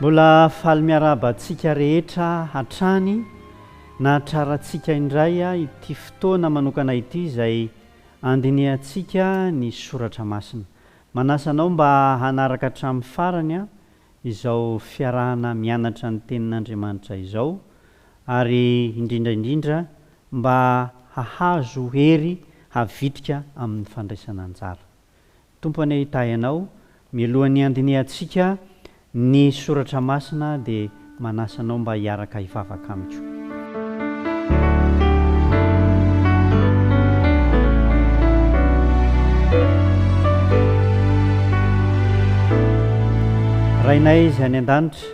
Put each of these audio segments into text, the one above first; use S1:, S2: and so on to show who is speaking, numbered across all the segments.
S1: Mbola faly miarahaba antsika rehetra hatrany nahatrarantsika indray ity fotoana manokana ity izay andinihantsika ny soratra masina. Manasa anao mba hanaraka hatramin'ny farany izao fiarahana mianatra ny tenin'Andriamanitra izao ary indrindra indrindra mba hahazo hery havitrika amin'ny fandraisana anjara. Tompo anie hitahy anao. Mialohan'ny handinihantsika ny soratra masina dia manasa anao mba hiaraka hivavaka amiko. Rainay izay any an-danitra,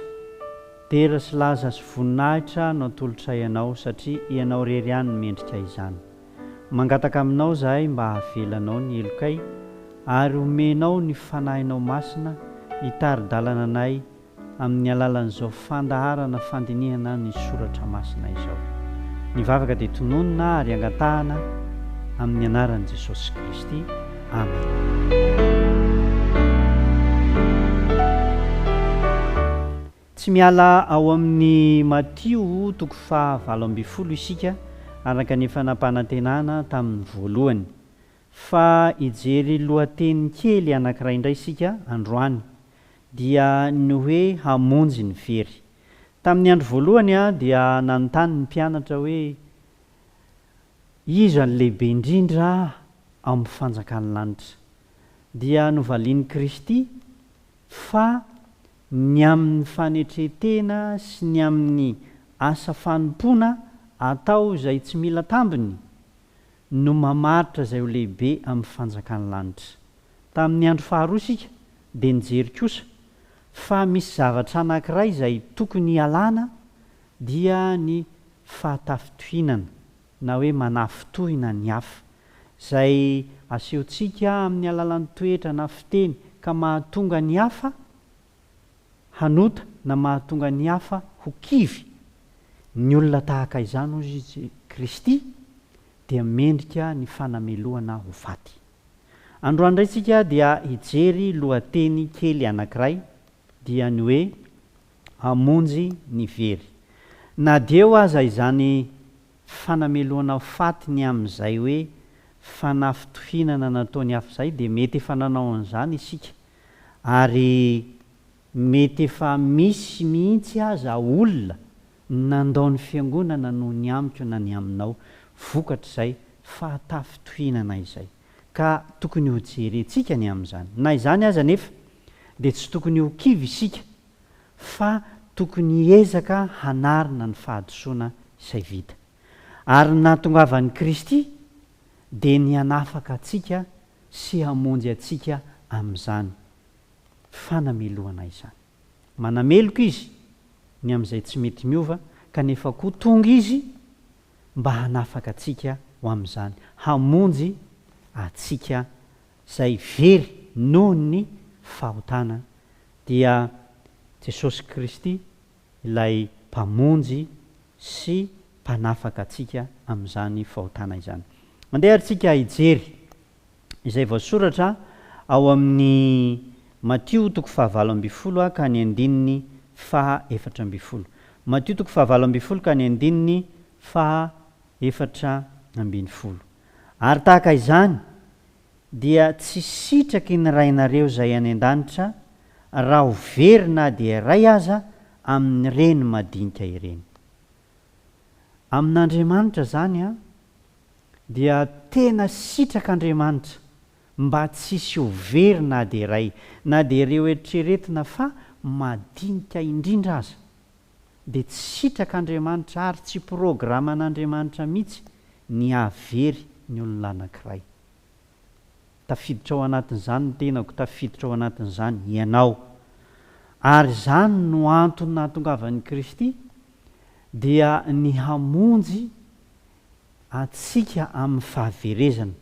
S1: dera sy laza sy voninahitra no atolotray Anao satria Ianao irery ihany no mendrika izany. Mangataka Aminao izahay mba havelanao ny helokay ary omenao ny Fanahinao Masina hitari-dalana anay amin'ny alalan'izao fandaharana fandinihana ny soratra masina izao. Ny vavaka dia tononina ary angatahana amin'ny anaran'i Jesosy Kristy. Amena. Tsy miala ao amin'ny Matio toko faha 18 isika araka ny efa nampanantenana tamin'ny voalohany. Fa hijery lohateny kely anankiray indray isika androany, dia ny hoe hamonjy ny very. Tamin'ny andro voalohany dia nanontany ny mpianatra hoe, Iza no lehibe indrindra ao amin'ny fanjakan'ny lanitra? Dia novalian'i Kristy fa ny amin'ny fanetren-tena sy ny amin'ny asa fanompoana atao izay tsy mila tambiny no mamaritra izay ho lehibe amin'ny fanjakan'ny lanitra. Tamin'ny andro faharoa isika dia nijery kosa fa misy zavatra anankiray izay tokony hialana dia ny fahatafintohinana na hoe manafintohina ny hafa, izay asehontsika amin'ny alalan'ny toetra na fiteny ka mahatonga ny hafa hanota na mahatonga ny hafa ho kivy. Ny olona tahaka izany, hoy izy, Kristy, dia mendrika ny fanamelohana ho faty. Androany indray isika dia hijery lohateny kely anankiray, dia ny hoe Hamonjy ny very. Na dia eo aza izany fanamelohana ho faty ny amin'izay hoe fanafintohinana nataony hafa izay dia mety efa nanao an'izany isika ary mety efa misy mihitsy aza olona nandao ny fiangonana noho ny amiko na ny aminao vokatr'izay fahatafintohinana izay. Ka tokony ho jerentsika ny amin'izany. Na izany aza anefa dia tsy tokony ho kivy isika fa tokony hiezaka hanarina ny fahadisoana izay vita. Ary ny nahatongavan'i Kristy dia ny hanafaka antsika sy hamonjy antsika amin'izany fanamelohana izany. Manameloka Izy ny amin'izay tsy mety miova, kanefa koa tonga Izy mba hanafaka antsika ho amin'izany, hamonjy antsika izay very noho ny fahotana, dia Jesosy Kristy ilay Mpamonjy sy Mpanafaka antsika amin'izany fahotana izany. Andeha ary tsika hijery izay voasoratra ao amin'ny Matio toko fahavalo ambifolo ka ny andininy faha 14. Matio toko fahavalo ambifolo ka ny andininy faha 14. Ary tahaka izany dia tsy sitraky ny Rainareo izay any an-danitra raha ho very na dia iray aza amin'ireny madinika ireny. Amin'Andriamanitra izany an, dia tena sitrak'Andriamanitra mba tsy hisy ho very na dia iray, na dia ireo eritreretina fa madinika indrindra aza, dia tsy sitrak'Andriamanitra ary tsy programan'Andriamanitra mihitsy ny hahavery ny olona anankiray. Tafiditra ao anatin'izany ny tenako, tafiditra ao anatin'izany ianao. Ary izany no antony nahatongavan'i Kristy, dia ny hamonjy antsika amin'ny fahaverezana,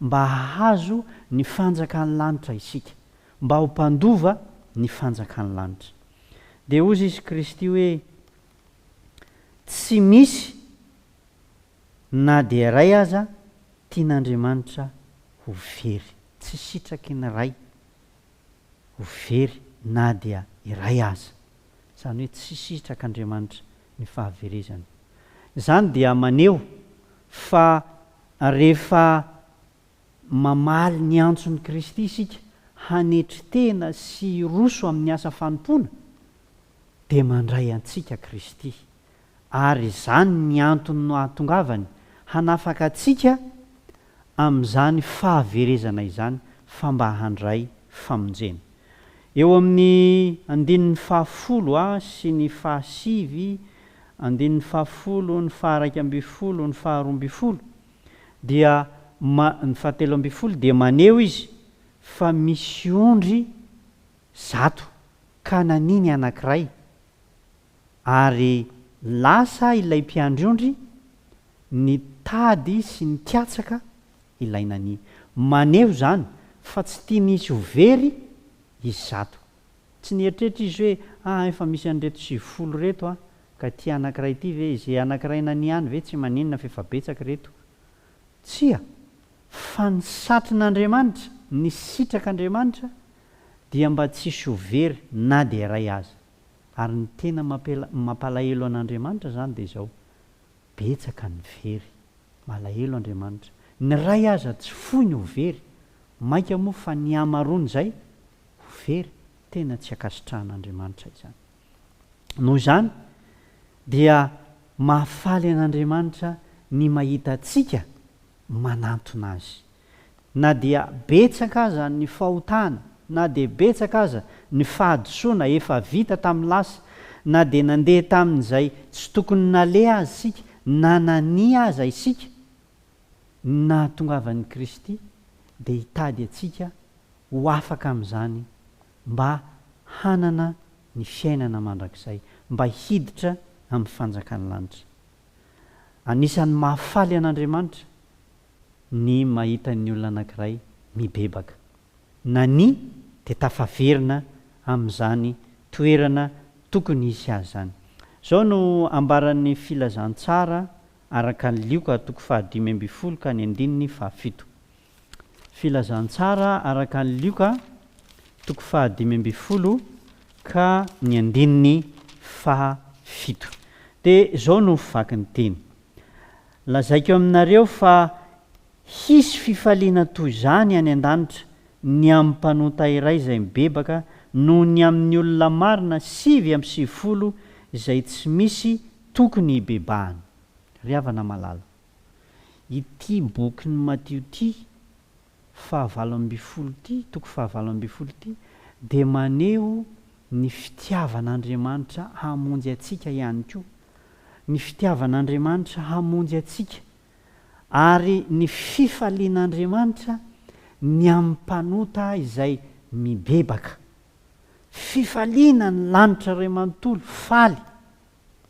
S1: mba hahazo ny fanjakan'ny lanitra isika, mba ho mpandova ny fanjakan'ny lanitra. Dia hozy Izy Kristy hoe, Tsy misy na dia iray aza tian'Andriamanitra ho very. Tsy sitraky ny Ray ho very na dia iray aza. Izany hoe tsy sitrak'Andriamanitra ny fahaverezana. Izany dia maneho fa rehefa mamaly ny antson'i Kristy isika hanetry tena sy hiroso amin'ny asa fanompoana, dia mandray antsika Kristy. Ary izany ny antony nahatongavany hanafaka antsika amin'izany fahaverezana izany fa mba handray famonjena. Eo amin'ny andininy fahafolo sy ny fahasivy, andininy fahafolo, ny faharaika ambinifolo, ny faharoa ambinifolo, dia ma, ny fahatelo ambinifolo dia maneho izy fa misy ondry zato ka nania ny anankiray, ary lasa ilay mpiandry ondry nitady sy nikatsaka ilay nania. Maneho izany fa tsy tiany hisy ho very izy zato. Tsy nieritreritra izy hoe, ah efa misy an'ireto 90 ireto an, ka ity anankiray ity ve, izay anankiray nania any ve tsy maninona fa efa betsaka ireto. Tsia, fa ny satrin'Andriamanitra, ny sitrak'Andriamanitra dia mba tsy hisy ho very na dia iray aza. Ary ny tena mampalahelo an'Andriamanitra izany dia izao, betsaka ny very. Malahelo Andriamanitra. Ny iray aza tsy foiny ho very, mainka moa fa ny hamaroan'izay ho very, tena tsy ankasitrahan'Andriamanitra izany. Noho izany dia mahafaly an'Andriamanitra ny mahita antsika manantona Azy. Na dia betsaka aza ny fahotana, na dia betsaka aza ny fahadisoana efa vita tamin'ny lasa, na dia nandeha tamin'izay tsy tokony naleha aza isika, na nania aza isika, ny nahatongavan'i Kristy dia hitady antsika ho afaka amin'izany mba hanana ny fiainana mandrakizay, mba hiditra amin'ny fanjakan'ny lanitra. Anisan'ny mahafaly an'Andriamanitra ny mahita ny olona anankiray mibebaka. Nania dia tafaverina amin'izany toerana tokony hisy azy izany. Izao no ambaran'ny Filazantsara araka an'i Lioka toko fahadimy ambinifolo ka ny andininy fahafito. Filazantsara araka an'i Lioka toko fahadimy ambinifolo ka ny andininy fahafito. Dia izao no vaky ny teny. Lazaiko aminareo fa hisy fifaliana toy izany any an-danitra ny amin'ny mpanota iray izay mibebaka noho ny amin'ny olona marina 99 izay tsy misy tokony hibebahana. Ry havana malala, ity bokin'i Matio ity fahavalo ambinifolo ity, toko fahavalo ambinifolo ity, dia maneho ny fitiavan'Andriamanitra hamonjy antsika ihany koa. Ny fitiavan'Andriamanitra hamonjy antsika ary ny fifalian'Andriamanitra ny amin'ny mpanota izay mibebaka. Fifaliana ny lanitra iray manontolo, faly.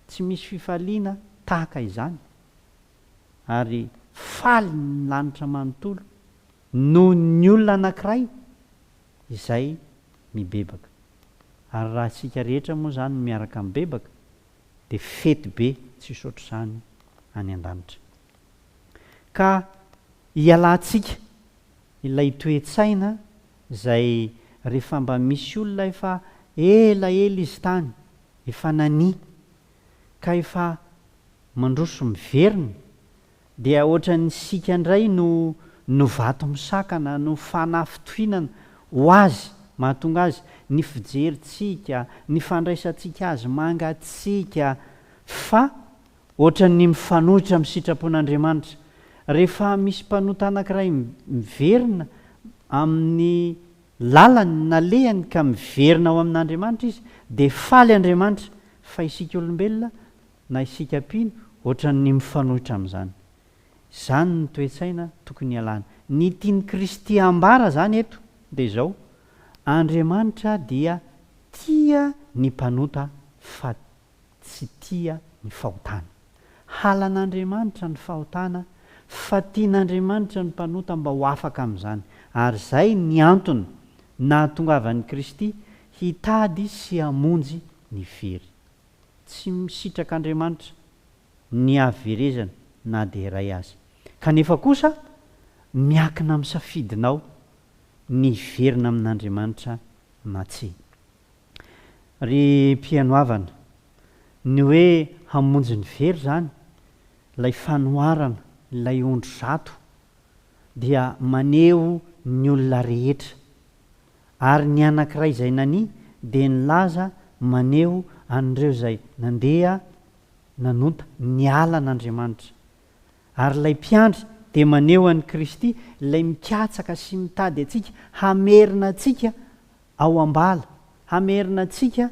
S1: Tsy misy fifaliana tahaka izany. Ary faly ny lanitra manontolo noho ny olona anankiray izay mibebaka. Ary raha isika rehetra moa izany no miaraka mibebaka dia fety be tsisy ohatr'izany any an-danitra. Ka hialantsika ilay toe-tsaina izay rehefa mba misy olona efa ela ela izy tany, efa nania, ka efa mandroso miverina dia ohatran'ny isika indray no no vato misakana, no fanafintohinana ho azy, mahatonga azy, ny fijerintsika, ny fandraisantsika azy mangatsiaka, fa ohatran'ny mifanohitra amin'ny sitrapon'Andriamanitra. Rehefa misy mpanota anankiray miverina amin'ny lalany nalehany ka miverina ao amin'Andriamanitra izy, dia faly Andriamanitra, fa isika olombelona na isika mpino, ohatran'ny mifanohitra amin'izany. Izany ny toe-tsaina tokony hialana. Ny tian'i Kristy hambara izany eto dia izao, Andriamanitra dia tia ny mpanota fa tsy tia ny fahotana. Halan'Andriamanitra ny fahotana fa tian'Andriamanitra ny mpanota mba ho afaka amin'izany. Ary izay ny antony nahatongavan'i Kristy hitady sy hamonjy ny very. Tsy misitrak'Andriamanitra ny haverezana na dia iray aza. Kanefa kosa, miankina amin'ny safidinao ny hiverina amin'Andriamanitra na tsia. Ry mpihaino havana, ny hoe hamonjy ny very izany, ilay fanoharana, ilay ondry zato, dia maneho ny olona rehetra. Ary ny anankiray izay nania dia nilaza maneho an'ireo izay nandeha nanota, niala an'Andriamanitra. Ary ilay mpiandry dia maneho an'i Kristy, ilay mikatsaka sy mitady antsika hamerina antsika ao am-bala, hamerina antsika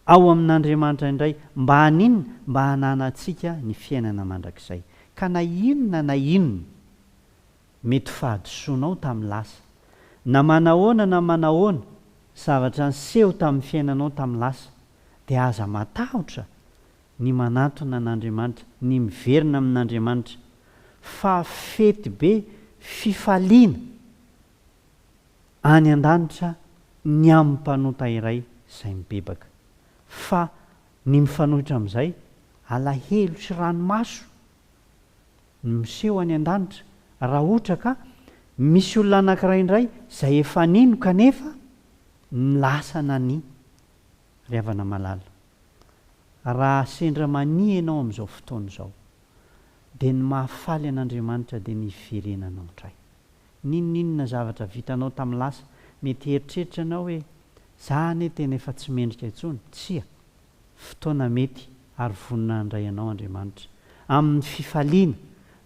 S1: ao amin'Andriamanitra indray, mba haninona? Mba hananantsika ny fiainana mandrakizay. Ka na inona na inona mety fahadisoanao tamin'ny lasa, na manahoana na manahoana zavatra niseho tamin'ny fiainanao tamin'ny lasa, dia aza matahotra ny manantona an'Andriamanitra, ny miverina amin'Andriamanitra, fa fety be fifaliana any an-danitra ny amin'ny mpanota iray izay mibebaka. Fa ny mifanohitra amin'izay, alahelo sy ranomaso no miseho any an-danitra raha ohatra ka misy olona anankiray indray izay efa nino kanefa lasa nania. Ry havana malala, raha sendra mania ianao amin'izao fotoana izao, dia ny mahafaly an'Andriamanitra dia ny hiverenanao indray. N'inon'inona zavatra vitanao tamin'ny lasa, mety hieritreritra ianao hoe, 'Za anie tena efa tsy mendrika intsony. Tsia! Fotoana mety ary vonona handray anao Andriamanitra. Amin'ny fifaliana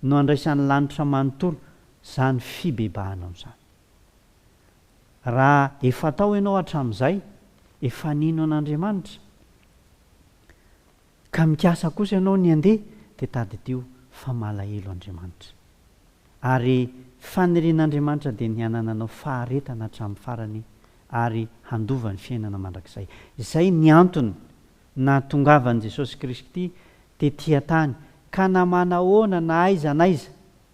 S1: no andraisan'ny lanitra manontolo izany fibebahanao izany. Raha efa tao ianao hatramin'izay, efa nino an'Andriamanitra, ka mikasa kosa ianao ny handeha, dia tadidio fa malahelo Andriamanitra. Ary fanirian'Andriamanitra dia ny hanananao faharetana hatramin'ny farany ary handova ny fiainana mandrakizay. Izay ny antony nahatongavan'i Jesosy Kristy tety an-tany, ka na manahoana na aiza n'aiza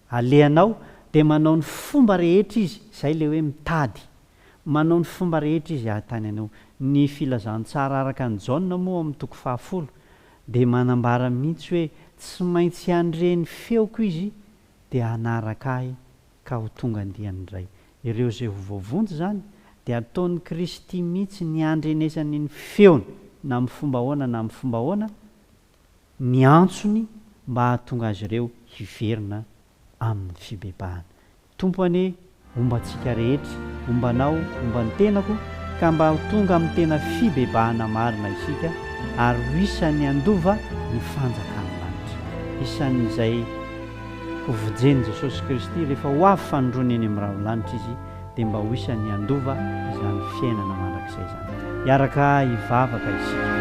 S1: alehanao dia manao ny fomba rehetra Izy, izay ilay hoe mitady, manao ny fomba rehetra Izy hahitany anao. Ny filazantsara araka an'i Jaona moa ao amin'ny toko fahafolo dia manambara mihitsy hoe tsy maintsy handre ny feoko izy dia hanaraka ahy ka ho tonga andiany indray. Ireo izay ho voavonjy izany dia ataon'i Kristy mihitsy ny handrenesany ny feony na amin'ny fomba ahoana na amin'ny fomba ahoana ny antsony mba hahatonga azy ireo hiverina amin'ny fibebahana. Tompo anie homba antsika rehetra, homba anao, homba ny tenako, ka mba ho tonga amin'ny tena fibebahana marina isika ary ho isan'ny handova ny fanjakan'ny lanitra. Isan'izay ho vonjen'i Jesosy Kristy rehefa ho avy fanindroany eny amin'ny rahon-lanitra Izy dia mba ho isan'ny handova izany fiainana mandrakizay izany. Hiaraka hivavaka isika.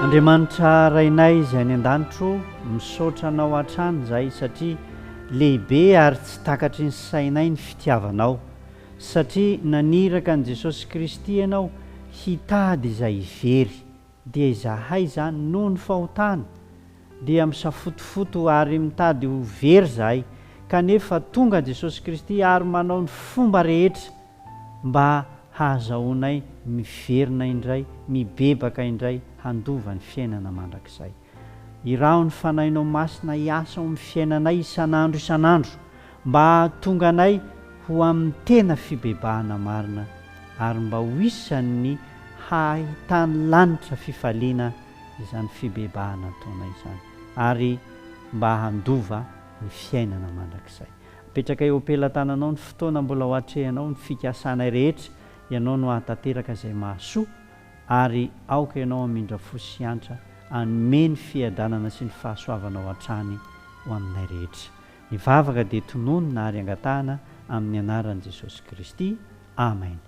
S1: Andriamanitra Rainay izay any an-danitro, misaotra Anao hatrany izahay satria lehibe ary tsy takatry ny sainay ny fitiavanao, satria naniraka an'i Jesosy Kristy Ianao hitady izay very, dia izahay izany noho ny fahotana, dia misafotofoto ary mitady ho very izahay, kanefa tonga Jesosy Kristy ary manao ny fomba rehetra mba hahazahoanay miverina indray, mibebaka indray, handova ny fiainana mandrakizay. Iraho ny Fanahinao Masina hiasa ao amin'ny fiainanay isan'andro isan'andro mba hahatonga anay ho amin'ny tena fibebahana marina ary mba ho isan'ny hahitan'ny lanitra fifaliana izany fibebahana ataonay izany ary mba handova ny fiainana mandrakizay. Apetraka eo am-pelatananao ny fotoana mbola ho atrehanao ny fikasanay rehetra, Ianao no hahatanteraka izay mahasoa ary aoka Ianao hamindra fo sy antra hanome ny fiadanana sy ny fahasoavanao hatrany ho aminay rehetra. Ny vavaka dia tononina ary angatahana amin'ny anaran'i Jesosy Kristy. Amen.